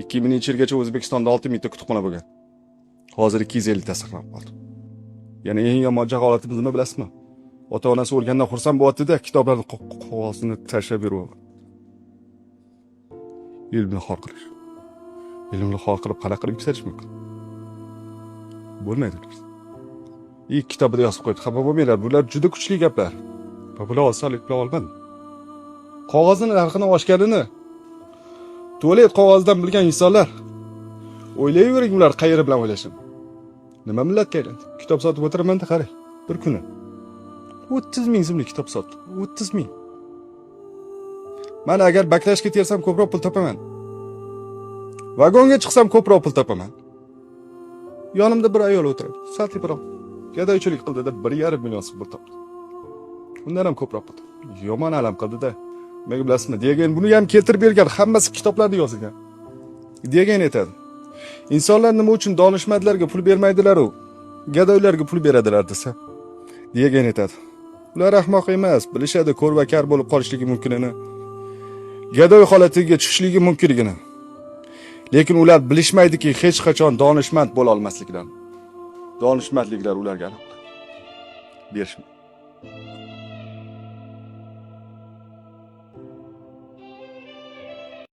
2000-yilgacha O'zbekistonda 6000 ta kutubxona bo'lgan. Hozir 250 ta saqlanib qoldi. Yana eng yomon jaholatimiz nima, bilasizmi? Ota onasi o'lgandan xursand bo'lyapti-da, kitoblarni qog'ozini tashlab beryapti. Ilmni xor qilish. Ilmni xor qilib qanaqa qilib yuksalish mumkin? Bo'lmaydi bu narsa. И kitobida yozib qo'yibdi. Xafa bo'lmanglar, bular juda kuchli gaplar. Va bular osonlik bilan olmadim. Qog'ozni narxini oshganini tualet qog'ozidan bilgan insonlar, o'ylayvering, ular qayeri bilan o'ylashini. Nima millatga aylandi? Kitob sotib o'tiraman-da, qarang. Bir kuni 30 ming so'mlik kitob sotdim. 30 ming. Man agar баклажка tersam, ko'proq pul topaman. Vagonga chiqsam, ko'proq pul topaman. Yonimda bir ayol o'tiradi. Sal teparoq. Gadoychilik qildida, 1,5 million so'm pul topdi. Undan ham ko'proq pul topdi. Yomon alam qildida. Nimaga, bilasizmi? Diogen buni ham keltirib bergan, hammasi kitoblarda yozilgan. Diogen aytadi: "Insonlar nima uchun donishmandlarga pul bermaydilar-u, gadoylarga pul beradilar?" desa, Diogen aytadi: "Ular ahmoq emas, bilishadi ko'r va kar bo'lib qolishligi mumkinini, gadoy holatiga tushishligi mumkinligini. Lekin ular bilishmaydiki, hech qachon donishmand bo'la olmasliklarini. Donishmandliklar ularga aniq berishmaydi."